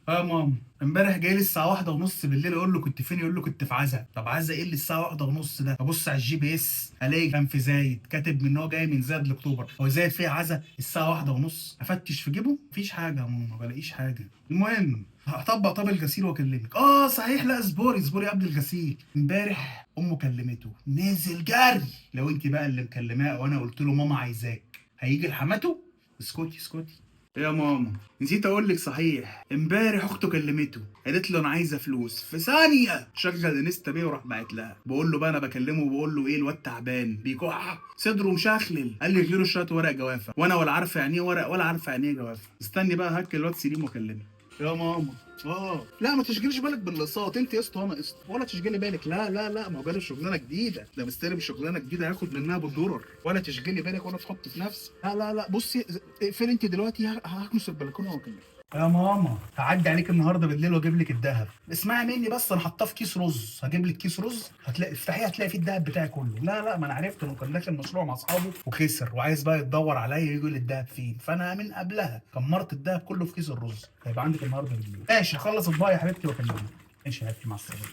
ها يا ماما، امبارح جاي لي الساعة 1:30 بالليل، اقول له كنت فين؟ يقول له كنت في عزا. طب عزا ايه اللي الساعة 1:30 ده؟ ابص على ال GPS الاقي كان في زايد، كاتب من هو جاي من زايد لاكتوبر، هو زايد فيها عزا الساعة 1:30؟ افتش في جيبه مفيش حاجة يا ماما، ما بلاقيش حاجة. المهم هطبق طب الغسيل واكلمك. اه صحيح، لا اصبري اصبري قبل الغسيل. امبارح امه كلمته، نازل جري. لو انت بقى اللي مكلماه وانا قلت له ماما عايزاك، هيجي لحماته؟ اسكتي اسكتي. يا ماما نسيت اقول لك صحيح، امبارح اخته كلمته قالت له انا عايزه فلوس. في ثانية شغل InstaPay وراح باعت لها. بقول له بقى انا بكلمه وبقول له ايه، الواد تعبان بيكح صدره مشخلل، قال لي غيره شوية ورق جوافه، وانا ولا عارفه يعني ايه ورق ولا عارفه يعني ايه جوافه. استني بقى هك الواد سليم واكلمه. يا ماما لا ما تشغليش بالك بالاقساط، انت قسط وانا قسط، ولا تشغلي بالك. لا لا لا، ما هو جاله شغلانة جديدة، ده مستلم شغلانة جديدة هياخد منها بالدولار. ولا تشغلي بالك ولا تحطي في نفسك. لا لا لا، بصي اقفلي انت دلوقتي، هكنس البلكونه واكلمك. يا ماما هعدي عليك النهارده بالليل واجيب لك الذهب. اسمعي مني بس، انا حاطاه في كيس رز، هجيب لك كيس رز هتلاقي افتحيه هتلاقي فيه الذهب بتاعي كله. لا لا، ما انا عرفت انه كان داخل مشروع مع اصحابه وخسر، وعايز بقى يتدور عليا يقول الذهب فين، فانا من قبلها كمرت الذهب كله في كيس الرز. هيبقى عندك النهارده بالليل. ماشي هخلص الباقي يا حبيبتي واكلمك. ماشي يا حبيبتي، مع السلامة.